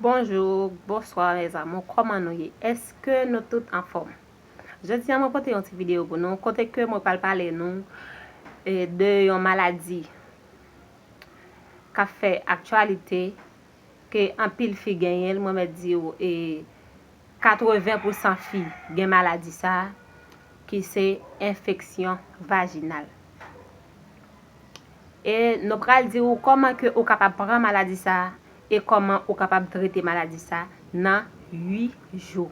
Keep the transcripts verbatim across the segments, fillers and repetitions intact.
Bonjou, bonswa, mes amours, kòman nou ye? Èske nou tout anfòm? Jodi a, mwen pote yon ti videyo pou nou, kote ke mwen pral pale nou e, de yon maladi k ap fè aktyalite, ke anpil fi genyen l, mwen mèt di w, e katreven pousan fi gen maladi sa a, ki se enfeksyon vajinal. E nou pral di w kòman ke ou kapab pran maladi sa a e kòman ou kapab trete maladi sa a nan uit jou.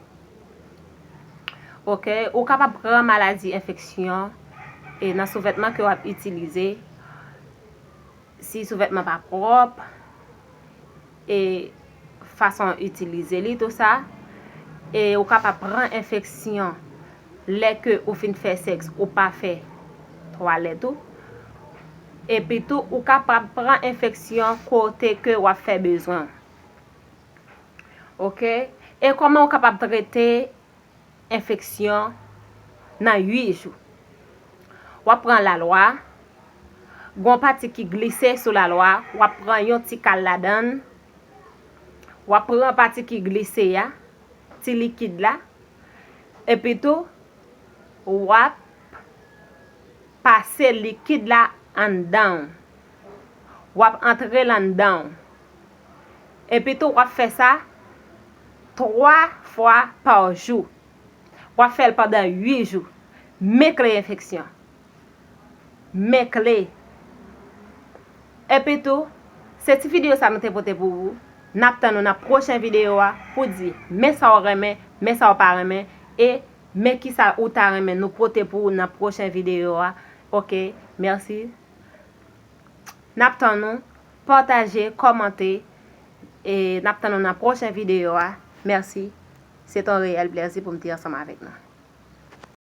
Oke, ou kapab pran maladi enfeksyon e nan souvètman ke w ap itilize, si souvètman pa pwòp, e fason itilize li, tou sa. E ou kapab pran enfeksyon lè ke ou fin fè sèks, ou pa fè twalèt ou. Epi tou, ou kapab pran enfeksyon kote ke w ap fè bezwen w. Oke? E kòman ou kapab trete enfeksyon nan uit jou? W ap pran lalwa, gon pati ki glise sou lalwa, w ap pran yon ti kal ladan l, w ap pran pati ki glise a, ti likid la, epi tou, w ap pase likid la anndan w. W ap antre l anndan w. Epi tou, w ap fè sa twa fwa pa jou. W ap fè l pandan uit jou. Men kle enfeksyon. Men kle. Epi tou, se ti videyo sa nou te pote pou ou. N ap tann nou nan pwochen videyo a pou di men sa w renmen, men sa w pa renmen, e men kisa ou ta renmen nou pote pou ou nan pwochen videyo a. Oke, mèsi. N ap tann nou, pataje, kòmante, e n ap tann nou nan pwochen videyo a. Mèsi. Se t on reyèl plèzi pou m te ansanm avèk nou.